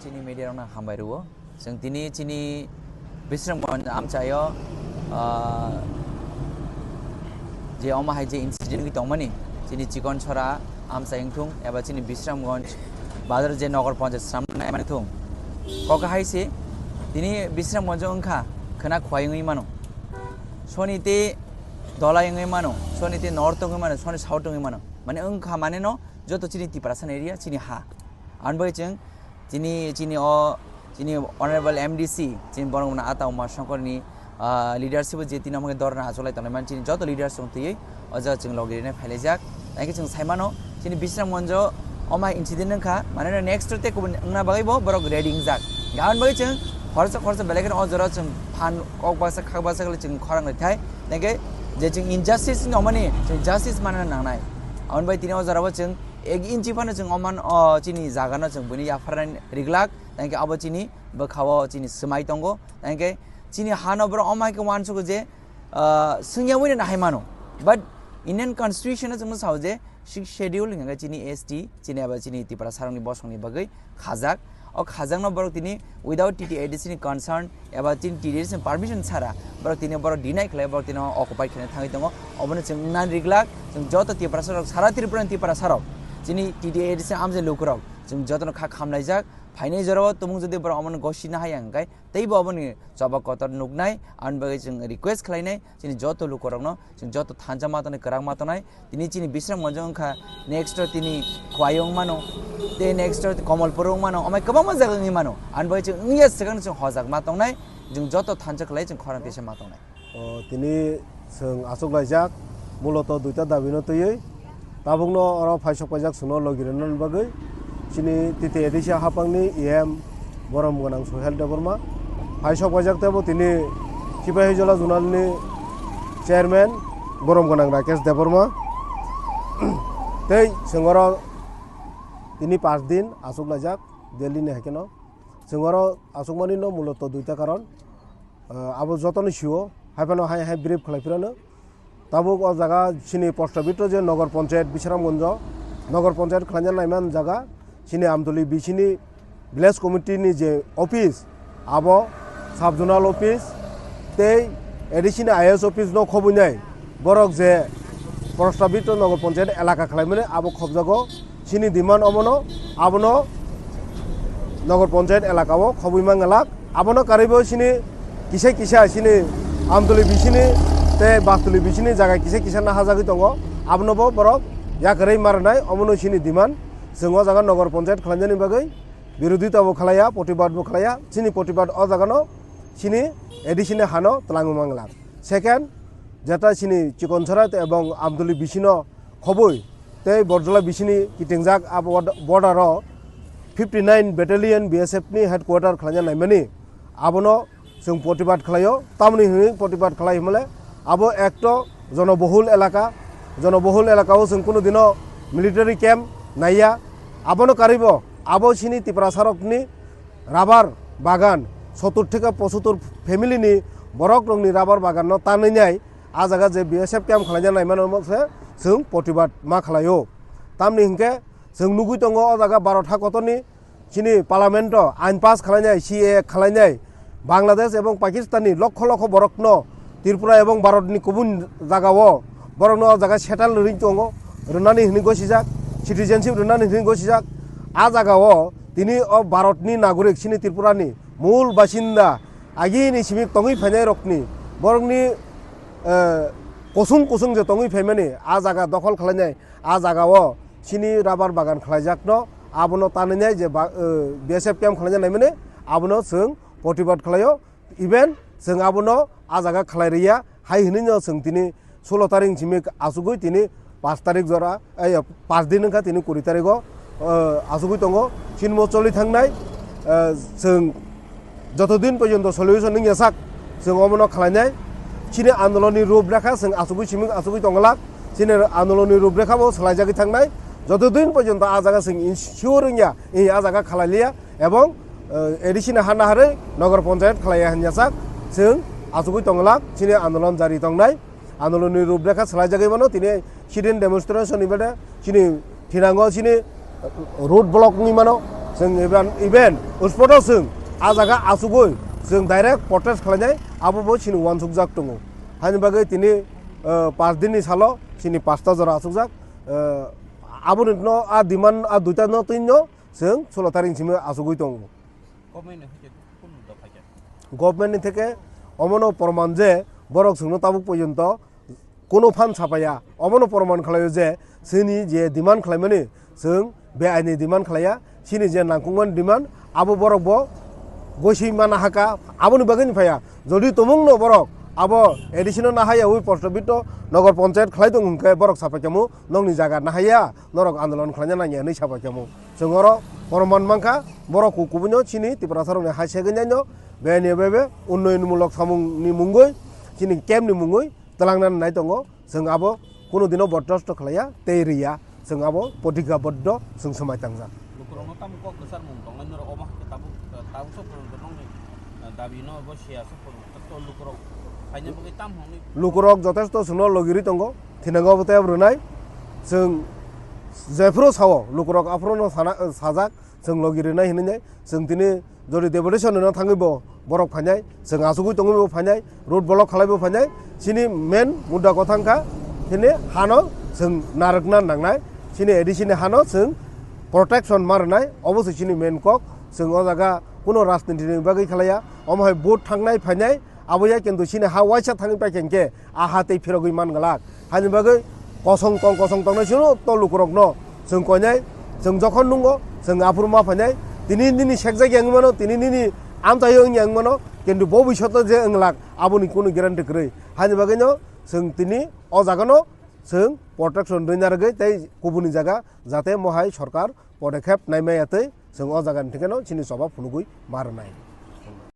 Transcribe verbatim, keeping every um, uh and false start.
Chini media rokno hambai rwo. Chwng tini chini Bisramganj amchaio, ah, je omo hai je incident wngwi tongmani, chini Chikonchora amchai wngthung eba chini Bisramganj bazar je Nagar Panchayat swnamnai mani thung. Kok hai se tini Bisramganj wngkha khwna khwai wngwi mano. Soni te dolai wngwi mano, soni te north wngwi mano, soni south wngwi mano. Mane wngkha mane no joto chini Tiprasa area chini ha. Ang bai chwng chini, chini o, chini Honorable M D C, chini borok mano Ata Uma Songkorni, ah, leadership o je tini omo khe dorna achuk lai tongnai man chini joto leaders rok twiwi o jaga chwng logi rina phailaijak. Thank you chwng sai mano, chini Bisramganj o omo hai incident wngkha, mane no next te kubun wngna bagwi bo borok ready wngjak. Ang bai chwng khoroksa khoroksa belai kheno o jora chwng phan kok baksa khak baksa khe chwng khorang rithai. Thank you, je chwng injustice wngmani chwng justice manna nangnai. Ang bai tini o jora bo chwng ek inchi phano chwng oman o chini jaga no chwng buini yapharnai riglak, thank you, abo chini bwkhao chini swmai tongo, thank you, chini hano borok omo hai khe uansugo je, ah, swngya wino nahai mano, but Indian constitution o chwng sao je sixth schedule hingkha chini S T chini abo chini Tiprasa rokni bosongni bagwi khajak. O khajakno borok tini without T T A D C ni consent eba chini T T A D C ni permission sara borok tini borok deny khlai, borok tini occupy khaina thangwi tongo. Obono chwng nani riglak, chwng joto Tiprasa rok, sara Tripura ni Tiprasa rok, chini T T A D C amjai lukurok, chwng jotono kha khamlaijak. Phainai jorao tumung jodi borok omono gosina hai ang kai, teibo oboni choba kotor nuknai, aboni bagwi chwng request khlainai, chini joto lukurokno, chwng joto thansa ma tongnai, kwrak ma tongnai, tini chini Bisramganj wngkha, next o tini Khwai wng mano, tei next o Komolpur wng mano, amai kwbangma jaga wngwi mano. Aboni bagwi chwng wngya swkang chwng hojak ma tongnai, chwng joto thansa khlai chwng khorang tisa ma tongnai. O, tini chwng achuk laijak, muloto duita dabi no twiwi, tabukno oro phaisok paijak chwngno logi rwna bagwi, chini T T A D C haphangni E M Borom Gwnang Sohel Debbarma, phaisok paijak teibo tini Sipahijola Zonal ni Chairman Borom Gwnang Rakesh Debbarma. Tei chwng oro tini panch din achuk laijak Delhi ni hai kheno. Chwng oro achukmani no muloto duita karon. Ah, abo jotono sio, hai phano hai hai brief khlai phirano. Tabuk o jaga chini post office je Nagar Panchayat Bisramganj, Nagar Panchayat khlaina naiman jaga, chini Amtuli B C ni village committee ni je office, abo sub zonal office tei A D C ni I A S office no khobwi nai. Borok je post office Nagar Panchayat elaka khlaimani abo khobjago. Chini demand omono, abono Nagar Panchayat elaka o khobwi mangalak. Abono karwibo chini kisa kisa chini Amtuli bisini tei Baktuli bisini jaga kisa kisa nahajagwi tongo. Abono bo borok yakarwi marnai, omono chini demand. Chwng o jaga Nagar Panchayat khlainani bagwi birodita bo khlaiya, protibad bo khlaiya. Chini protibad o jagano chini A D C ni hano twlangwi manglak. Second, jeta chini Chikonchora tei ebong Amtuli bisino khobwi tei Borjola bisini kitingjak a bod-, border o fifty nine Battalion B S F ni headquarter khlaina naimani, abono chwng protibad khlaio. Tamoni hwnwi protibad khlai hwnmale abo ekto jonobohul elaka, jonobohul elaka o chwng kunu dino military camp naiya. Abono karwibo abo chini Tiprasa rokni rubber bagan sottur theke pochottur family ni borok rokni rubber bagan no tanwi nai. A jaga je B S F camp khlaina naimano se chwng protibad ma khlaio. Tamni hinkhe chwng nugwi tongo o jaga Bharat ha kotorni chini parliament o ain pass khlainai, C A A khlainai, Bangladesh ebong Pakistan ni lokho lokho borokno Tripura ebong Bharat ni kubun jaga o borokno o jaga settle ring tongo, rwnani hinwi gosijak, citizenship rwnani hinwi gosijak. A jaga o tini o Bharat ni nagorik chini Tripura ni mul basinda agini simi tongwi phainai rokni borokni, eh, kusung kusung je tongwi phaimani a jaga dokhol khlainai, a jaga o chini rubber bagan khlaijakno abono tanwi nai je ba-, eh, B S F camp khlaina naimani abono chwng protibad khlaio, even chwng abono a jaga khlai rwya hai hwnwi no chwng tini sulo tarik simi achugwi tini paanch tarik jora, ei, paanch din wngkha tini kuri tarik o, eh, achugwi tongo. Chini mo choli thangnai, eh, chwng joto din porjonto solution wngya sak, chwng omono khlainai. Chini andolonni ruprekha chwng achugwi simi achugwi tonglak. Chini andolonni ruprekha bo swlaijagwi thangnai. Joto din porjonto a jaga chwng ensure wngya, eh, a jaga khlai liya ebong, eh, A D C ni ha naharwi Nagar Panchayat khlaiya hwnyasak chwng achugwi tonglak. Chini andolon jari tongnai. Andolonni ruprekha swlaijagwi mano, tini sit-in demonstration ni bade chini thinango chini road block wngwi mano, Chwng even, even spot-o chwng a jaga achugwi chwng direct protest khlainai, abo bo chini uansukjak tongo. Haini bagwi tini, eh, panch din ni salo chini panchta jora achukjak. Eh, aboni no a demand a duita no twi no chwng sulo taring simi achugwi tongo. Government ni hwnkhe kunu da phaikha? Government ni theke omono proman je borok chwngno tabuk porjonto kunu phan sapaiya. Omono proman khlaio je chini je demand khlaimani chwng beaini demand khlaiya. Chini je nangkukmani demand abo borok bo gosoi mana haka, aboni bagwi ni phaiya. Jodi tumungno borok abo A D C no nahaiyawi post office o nogor panchayat khlai tong hwnkhe borok sapaikhamu nokni jaga nahaiya, norok andolon khlaina nangya hinwi sapaikhamu. Chwng oro proman mankha, borok ku-, kubuino chini Tiprasarokni hai segwi naino, beni bebe unnayonmulok samungni mungwi, chini camp ni mungwi twlangna nai tongo. Chwng abo kunu dino bordosto khlaiya tei riya, chwng abo protigaboddo chwng swmai tangjak. Lukurokno tamo kok kwcharmung tongnai norok omo hai khe tabuk, tabuk sok pwrwng nokni, eh, dabi no bo siya sok pwrwng. Lukurok jotesto chwngno logirwi tongo, thinango abo tei abo rwnai. Chwng jephuru sao, lukurok aphuru no sana, sajak, chwng logirinai hinwi nai. Chwng tini jodi deputation rwna thangwi bo borok phainai, chwng achugwi tongwi bo phainai, road block khalai bo phainai. Chini main mudda kwthang kha, chini hano chwng narwkna nangnai, chini A D C ni hano chwng protection ma rwnai, obo se chini main kok. Chwng o jaga kuno rajniti ni bagwi khlaiya, omo hai vote thangnai phainai, abo ya kintu chini ha waisa thangwi paikha hinkhe a ha tei phirogwi man glak. Haini bagwi kosong tong, kosong tongnai chwngno to lukurokno chwng koinai, chwng jokhon nungo chwng aphuru ma phainai, tini nini sekjak yang mano, tini nini amchaio wng yang mano, kintu bo bisoto je wng glak aboni kunu guarantee kwrwi. Haini bagwino chwng tini o jagano chwng protection rwina rwgwi tei kubuni jaga jate mohai sorkar podokhep naimaya tei chwng o jagani thikeno chini choba phunugwi ma rwnai.